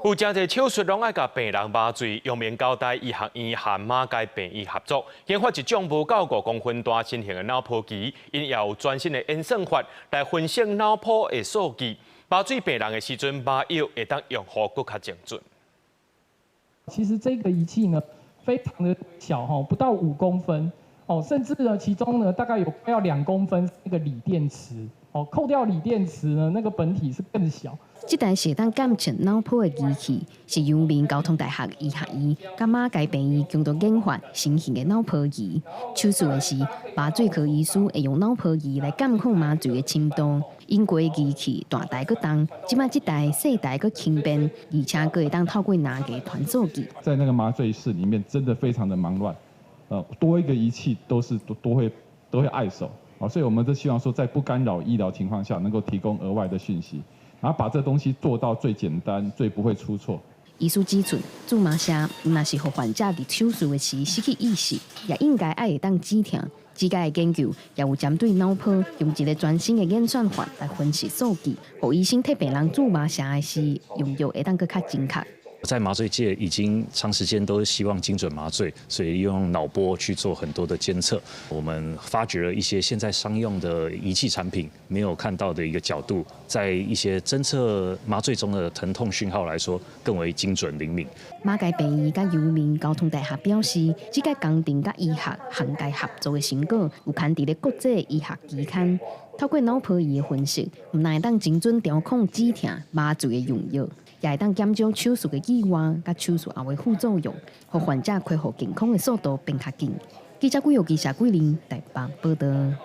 有誠濟手術攏愛共病人麻醉，陽明交大醫學院和馬偕病院合作，研發一種無夠5公分大新型的腦波機，𪜶也有全新的演算法來分析腦波的數據，麻醉病人的時陣麻藥會當用予閣較精準。其實這個儀器呢，非常的小吼，不到5公分哦，甚至呢，其中呢大概有快要2公分那個鋰電池哦，扣掉鋰電池呢，那個本體是更小。這台是會當監測腦波的機器，是陽明交通大學醫學院佮馬偕病院共同研發新型的腦波儀。手術的時，麻醉科醫師會用腦波儀來監控麻醉的深度。因過去機器大台閣重，這擺這台細台閣輕便，而且閣會當透過藍牙傳數據。在那個麻醉室裡面，真的非常的忙亂，多一個儀器都是都會礙手，啊，所以我們都希望說，在不干擾醫療情況下，能夠提供額外的訊息。然後把這東西做到最簡單、最不會出錯。醫師指出，注麻射若是予患者佇手術的時失去意識，也應該愛會當止疼。這個研究也有針對腦波，用一個全新的演算法來分析數據，予醫生替病人注麻射的時，用藥會當閣較精確。在麻醉界已經長時間都希望精準麻醉，所以用腦波去做很多的監測。我們發掘了一些現在商用的儀器產品沒有看到的一個角度，在一些偵測麻醉中的疼痛訊號來說，更為精準靈敏。馬偕病院佮陽明交通大學表示，這個工程佮醫學行界合作的成果，有刊佇咧國際醫學期刊。透過腦波儀的分析，毋但會當精準調控止疼麻醉的用藥，也會當減少手術的意外佮手術後的副作用，予患者恢復健康的速度變較緊。記者郭玉記者桂林台北報道。